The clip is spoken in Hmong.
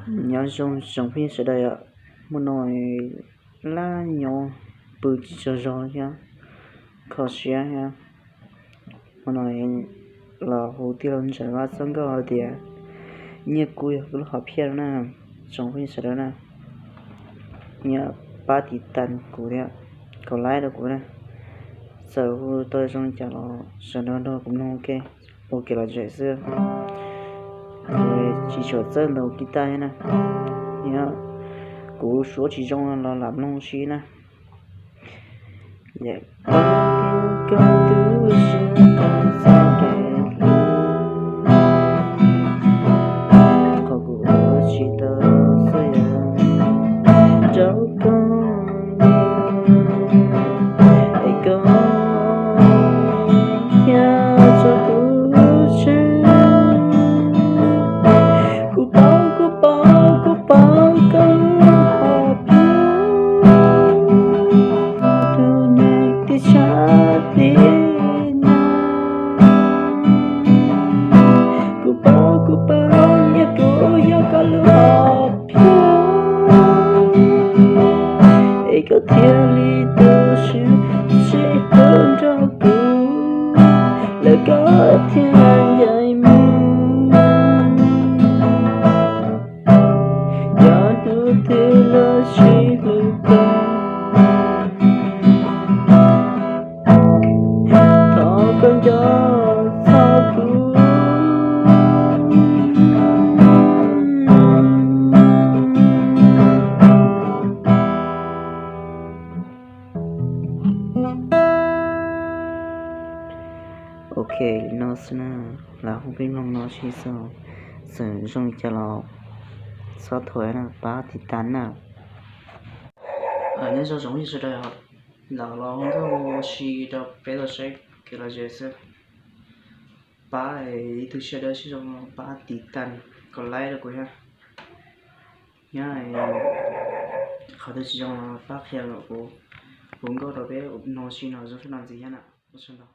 Nyob zoo tsoom phooj ywg sawv daws, hmo no laj nyob pw tsis tsaug zog thiab kho siab thiab. Hmo no los hu tij laug Ntxawm Vaj txoj nkauj hais tias nyiaj kub yog kuv lub hom phiaj no na, tsoom phooj ywg sawv daws na. Nyiam pab tiv tas kuv thiab, kom like rau kuv na. Txawm hu tau zoo li cas los sawv daws nrog kuv mloog ua ke, ua kev lom zem xwb. Tsis tshua txawj ntaus kis tas thiab na. Nyob kuv suav tsis zoo los lam mloog si na. Yam koj tias koj tu siab tag txoj kev hlub, qhov kuv ua tsis tau xwb yog rau koj, es koj thiaj tso kuv tseg. Kuv paub, kuv paub, kuv paub koj lub hom phiaj, tus neeg tib tshab tib na. Kuv paub, kuv paub, nyiaj kub yog koj lub hom phiaj, es koj thiaj li tu siab sib hlub nrog kuv, lawm koj thiaj ncaim mus. Yog hnub twg los sib hlub koj, thov koj nco txhob kuv. Ok, li no xwb na, lam hu peb mloog no seb txawm zoo li cas los txhob thuam na, pab tiv tas na. Nyob zoo tsoom phooj ywg sawv daws, ntawm los hu nkauj ua si rau peb tau saib kev lom zem xwb. Pab ib tug sawv daws sib zoo pab tiv tas, kom like rau kuv thiab. Nyob qhov twg tsis zoo los pab qhia rau kuv, hu nkauj rau peb mloog si no zoo sab no ntxiv thiab na. Ua tsaug ntau.